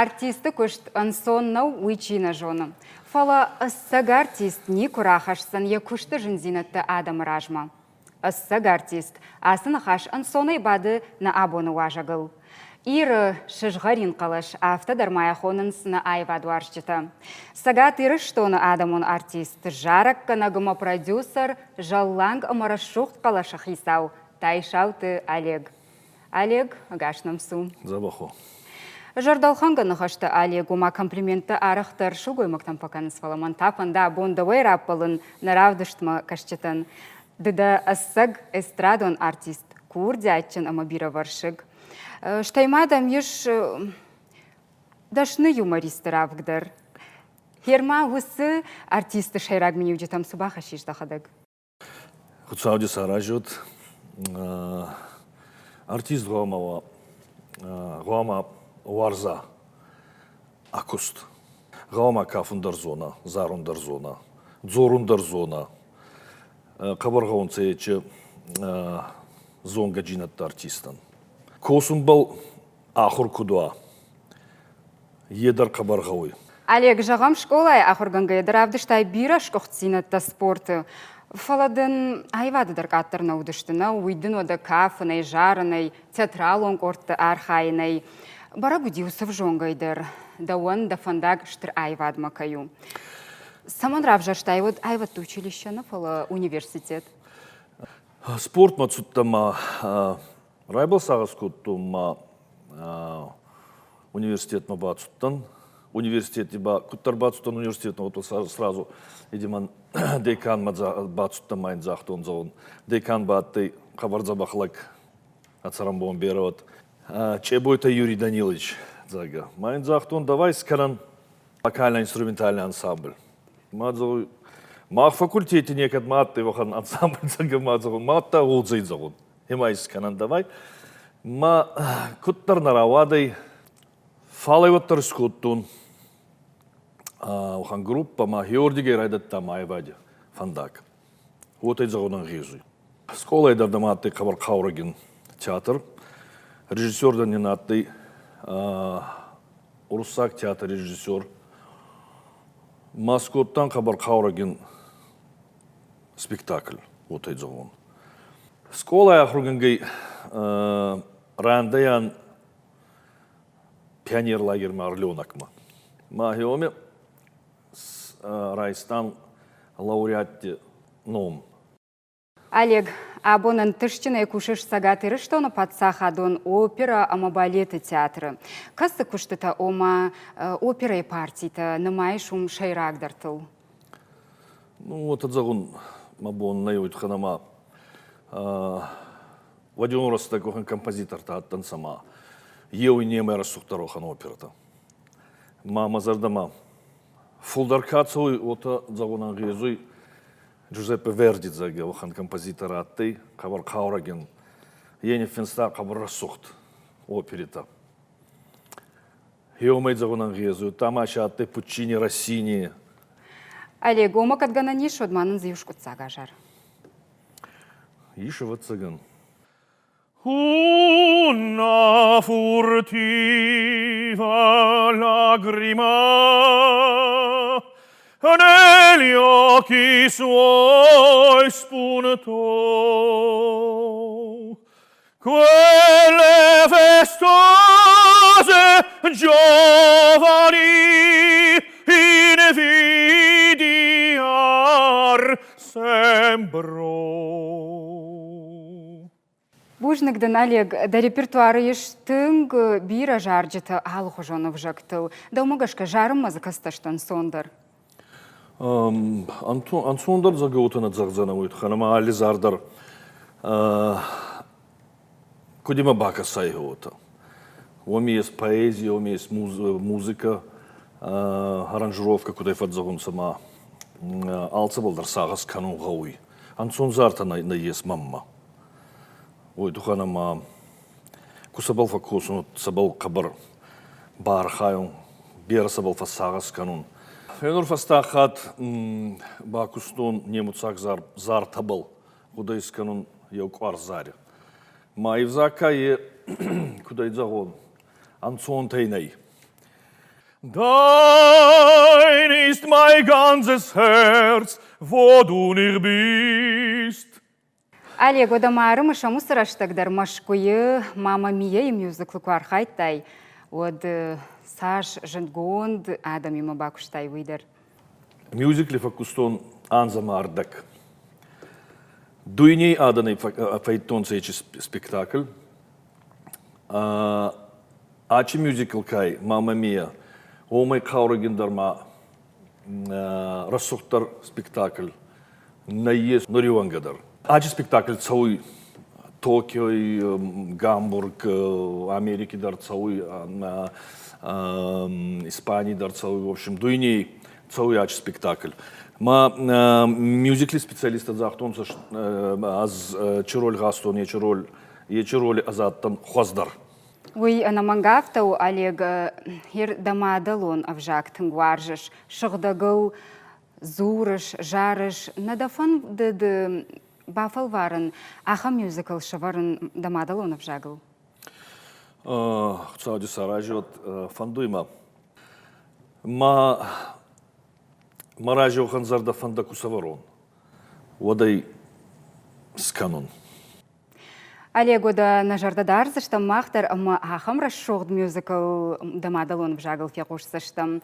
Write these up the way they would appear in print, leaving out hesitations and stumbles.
Артисты куыст ӕнцон нӕу, уый чи нӕ зоны. Фӕлӕ ӕцӕг артист никуы рахӕсдзӕн йӕ куысты зындзинӕдтӕ адӕмы размӕ. Ӕцӕг артист ацы ныхас ӕнцонӕй бады нӕ абоны уазӕгыл. Иры сызгъӕрин хъӕлӕс афтӕ дӕр ма йӕ хонынц нӕ аивадуарзджытӕ. Цӕгат Ирыстоны адӕмон артист, зарӕггӕнӕг ӕмӕ продюсер, зӕлланг ӕмӕ рӕсугъд хъӕлӕсы хицау Тайсауты Олег. Олег, ӕгас нӕм цу. Дзӕбӕх у. Зӕрдӕлхӕнгӕ ныхӕстӕ Олег, ома комплименттӕ арӕхдӕр сылгоймӕгтӕн фӕкӕнынц, фӕлӕ мӕн та фӕнды абон дӕуӕй раппӕлын нӕ равдыстмӕ кӕсджытӕн. Ды дӕ ӕцӕг эстрадон артист, курдиатджын ӕмӕ бирӕвӕрсыг. Стӕй ма дӕм ис дӕсны юмористы равг дӕр. Герма уыцы артисты сӕйраг миниуджытӕм цы бахӕссис дӕхӕдӕг? Хуцауди саразӕд. Артист гъӕуама уа, гъӕуама уарза ӕ куст. Гъӕуама кафун дӕр зона, зарун дӕр зона, дзорун дӕр зона. Хъӕбӕр гъӕунцӕ ечи зонгӕджийнӕдтӕ артистӕн. Косунбӕл ахур куд уа, е дӕр хъӕбӕр гъӕуй. Олег, зӕгъӕм, скъолайы ахуыргӕнгӕйӕ дӕр равдыстай бирӕ сгуыхтдзинӕдтӕ спорты. Фӕлӕ дын аивады дӕр къаддӕр нӕ уыдысты, нӕ? Уый дын уӕдӕ кафынӕй, зарынӕй, театралон къордты архайынӕй. Бӕрӕг уыди уыцы взонгӕй дӕр, дӕуӕн дӕ фӕндаг стыр аивадмӕ кӕй у. Цӕмӕн равзӕрстай уӕд аивӕдты училище нӕ, фӕлӕ университет? Спортмӕ цудтӕн ма Райбыл сагъӕс кодтон ма университетмӕ бацудтӕн. Университети ба куддӕр бацудтӕн университетмӕ, уотӕ сразу идимӕн деканмӕ бацудтӕн ма ин загътон, зӕгъун, декан ба адтӕй хъӕбӕр дзӕбӕх лӕг, ӕ цӕрӕнбон берӕ уӕд. Чъебойтӕ Юрий Данилович, зӕгъгӕ. Ма ин загътон, давай скӕнӕн вокально-инструментальный ансамбль. Ма зӕгъуй, мах факультети некӕд ма адтӕй уӕхӕн ансамбль, зӕгъгӕ, ма зӕгъун, ма адтӕ уодзӕй, зӕгъун. Ема искӕнӕн давай. Ма куддӕр нӕ рауадӕй, фал ӕй уӕддӕр искодтон уӕхӕн группӕ ма хеордигӕй райдӕдта ма айвади фӕндаг. Уотӕ зӕгъун ӕнгъезуй. Скъолай дӕр дӕмӕ адтӕй хъӕбӕр хъаурӕгин театр. Режиссер дӕр нин адтӕй уруссаг театри режиссер. Ма скодтан хъӕбӕр хъаурӕгин спектакль, уотӕ зӕгъун. Скъолай ахургӕнгӕй рандӕйӕн пионерлагермӕ Орленокмӕ. Ма гъеуоми райстан лауреатти ном. Олег, абон ӕнтыстджынӕй кусыс Цӕгат Ирыстоны паддзахадон оперӕ ӕмӕ балеты театры. Кӕцы куыстытӕ, ома оперӕйы партитӕ нымайыс уым сӕйрагдӕртыл? Ну, уотӕ зӕгъун мӕ бон нӕй, уой туххӕн ӕма уӕдион рӕстӕг уӕхӕн композитортӕ адтӕнцӕ ма еу иннемӕй рӕсугъддӕр уӕхӕн оперӕтӕ. Ма мӕ зӕрдӕмӕ фулдӕр ка цӕуй, уотӕ зӕгъун ӕнгъезуй Джузеппе Верди, зӕгъгӕ, уӕхӕн композитор адтӕй, хъӕбӕр хъаурӕгин. Е ниффинста хъӕбӕр рӕсугъд оперитӕ. Еумӕй зӕгъун ӕнгъезуй, тамаши адтӕй Пуччини, Россини. Олег, уомӕ кӕд гӕнӕн ес, уӕд ма нин дзы еу скъуддзаг азар. Ис, ӕвӕццӕгӕн. Una furtiva lagrima negli occhi suoi spuntò Quelle festose giovani invidiar sembrò. Бузныг дын, Олег, дӕ репертуары ис тынг бирӕ зарджытӕ алыхуызон ӕвзӕгтыл. Дӕумӕ гӕсгӕ зарынмӕ дзы кӕцытӕ сты ӕнцондӕр? Ӕнцондӕр зӕгъгӕ нӕ зӕгъдзӕнӕ уой туххӕн ӕма алли зар дӕр куд имӕ бакӕсай, уотӕ. Уоми ес поэзи, уоми ес музыкӕ, аранжировкӕ кудӕй фӕдзӕгъунцӕ ма алцӕбӕл дӕр сагъӕс кӕнун гъӕуй. Ӕнцон зартӕ нӕййес мӕнмӕ. Уой туххӕн ӕма ку цӕбӕл фӕккосун, цӕбӕл хъӕбӕр баархайун, берӕ цӕбӕл фӕссагъӕс кӕнун. Нур фӕстаг хатт бакустон немуцаг зартӕбӕл гъудӕ искӕнун еу къуар зари. Ма ивзаг ка е, куд ӕй зӕгъон, ӕнцонтӕй нӕй. Dein ist mein ganzes Herz, wo du nicht bist. Олег, уӕдӕ ма ӕрымысӕм уыцы рӕстӕг дӕр Мӕскуыйы «Мама Мия-йы мюзиклы куы архайдтай, уӕд цас зындгонд адӕмимӕ бакуыстай, уый дӕр. Мюзикли фӕккустон анз ӕма ӕрдӕг. Дуйней адӕнӕй фӕйдтонцӕ ечи спектакль. Ачи мюзикл кай «Мама Мия», уомӕй хъаурӕгиндӕр ма рӕсугъддӕр спектакль нӕййес нуриуӕнгӕ дӕр. Ачи спектакль цӕуй Токиой, Гамбург, Америки дӕр цӕуй, Испании дӕр цӕуй, в общем, дуйней цӕуй ачи спектакль. Ма мюзикли специалисттӕ загътонцӕ, ӕз чи роль гъазтон, ечи роль, ечи роли ӕз адтӕн хуӕздӕр. Уый ӕнӕмӕнг афтӕ у, Олег, хер дӕ мадӕлон ӕвзаг тынг уарзыс, сыгъдӕгыл дзурыс, зарыс. Нӕ дӕ фӕндыд бафӕлварын ахӕм мюзикл сӕвӕрын дӕ мадӕлон ӕвзагыл? Хуыцауди саразӕд, фӕндуй мӕ. Ма мӕ разӕухан зӕрдӕ фӕндӕ ку сӕвӕрон, уӕд ӕй скӕнун. Олег, уӕдӕ нӕ зӕрдӕ дардзыстӕм мах дӕр ӕмӕ ахӕм рӕсугъд мюзикл дӕ мадӕлон ӕвзагыл фехъусдзыстӕм.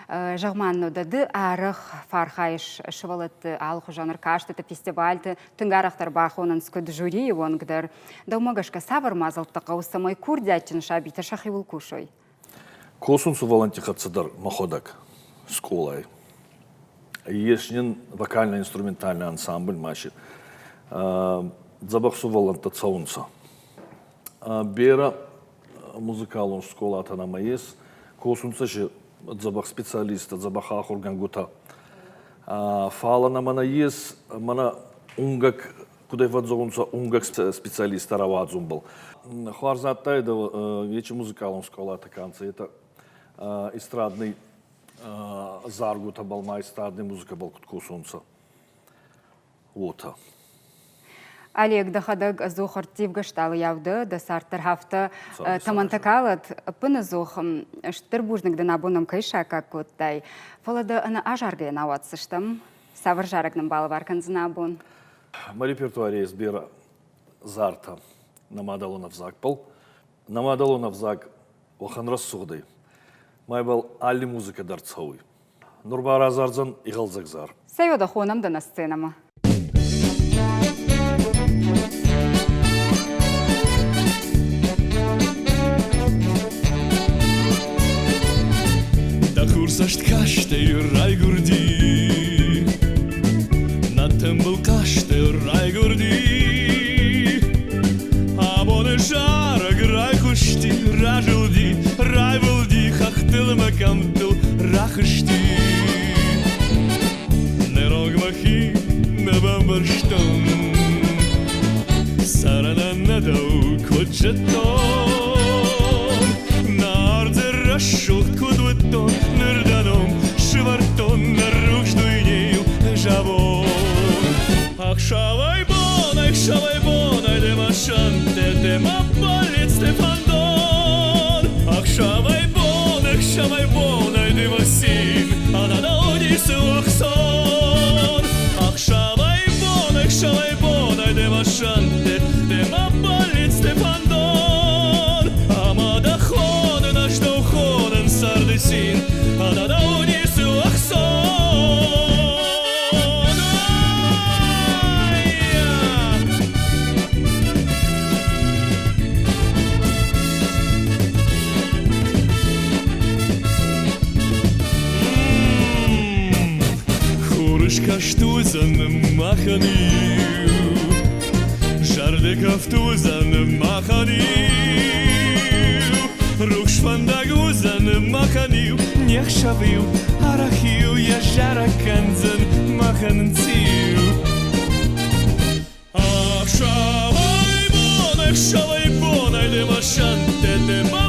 Зӕгъ-ма, дӕ ды арӕх фӕархайыс сывӕллӕтты алыхуызон ӕркастыты, фестивальты, тынг арӕхдӕр бахонынц куыд жюрийы онг дӕр. Дӕумӕ гӕсгӕ цавӕр мадзӕлттӕ хъӕуы, цӕмӕй курдиатджын сабитӕ сӕхиуыл кусой? Косун сувӕллӕнтти хӕццӕ дӕр мӕхуӕдӕг скъолай. Ес нин вокально-инструментальный ансамбль ма си дзӕбӕх сувӕллӕнттӕ цӕунцӕ. Берӕ музыкалон скъолатӕ нӕмӕ ес, косунцӕ си дзӕбӕх специалисттӕ, дзӕбӕх ахургӕнгутӕ. Фал нӕмӕ нӕййес мӕнӕ унгӕг куд ӕй фӕдздзорунцӕ, унгӕг специалисттӕ рауадзунбӕл. Хуарз адтайдӕ ечи музыкалон скъолатӕ ка нцӕ, етӕ эстрадный заргутӕбӕл ма эстрадный музыкӕбӕл куд косунцӕ, уотӕ. Олег, дӕхӕдӕг ӕдзух ӕрттивгӕ стъалыйау дӕ, дӕ цард дӕр афтӕ тӕмӕнтӕ калӕд. Ӕппынӕдзух стыр бузныг дын абон нӕм кӕй саккаг кодтай, фӕлӕ дӕ ӕнӕ азаргӕйӕ нӕ ауадздзыстӕм. Цавӕр зарӕг нын балӕвар кӕндзынӕ абон? Мӕ репертуаре ес берӕ зартӕ нӕ мадӕлон ӕвзагбӕл. Нӕ мадӕлон ӕвзаг уӕхӕн рӕсугъд ӕй. Ма ибӕл алли музыкӕ дӕр цӕуй. Нур ба разардзӕн игъӕлдзӕг зар. Цӕй уӕдӕ хонӕм дӕ нӕ сценӕмӕ. Дӕ хурцӕст кастӕй райгуырди, Нӕ тымбыл хъазты райгуырди. Абоны зарӕг райхъуысти, разылди, райвылди, хӕхтыл ӕмӕ кӕмттыл рахызти. Нӕ рог мӕхи нӕ бамбӕрстон, Цӕрынӕн нӕ дӕу куыд зыдтон. Нӕ ӕрдзы рӕсугъд куыд уыдтон, ныр дӕ ном сывӕрдтон нӕ рухс дуйнейыл ӕз абон. Ӕхсӕвӕй-бонӕй, ӕхсӕвӕй-бонӕй демӕ сӕнттӕ, демӕ бӕллицтӕ фӕндон. Ӕхсӕвӕй-бон, ӕхсӕвӕй-бонӕй демӕ цин, ӕнӕдауди ӕхцон. Ӕхсӕвӕй-бон, ӕхсӕвӕй-бонӕй демӕ сӕнттӕ, демӕ бӕллицтӕ фӕндон. Ӕмӕ дӕ хонын, ӕз дӕу хонын царды цин, ӕнӕдауди ӕхцон. Хурыскаст уыдзӕн махӕн-иу, Зӕрдӕ кафт уыдзӕн махӕн-иу, Рухс фӕндаг уыдзӕн махӕн-иу, Не хсӕв-иу, арӕх-иу йӕ зарӕг кӕндзӕн махӕн циу. Ӕхсӕвӕй-бонӕй, ӕхсӕвӕй-бонӕй демӕ сӕнттӕ, демӕ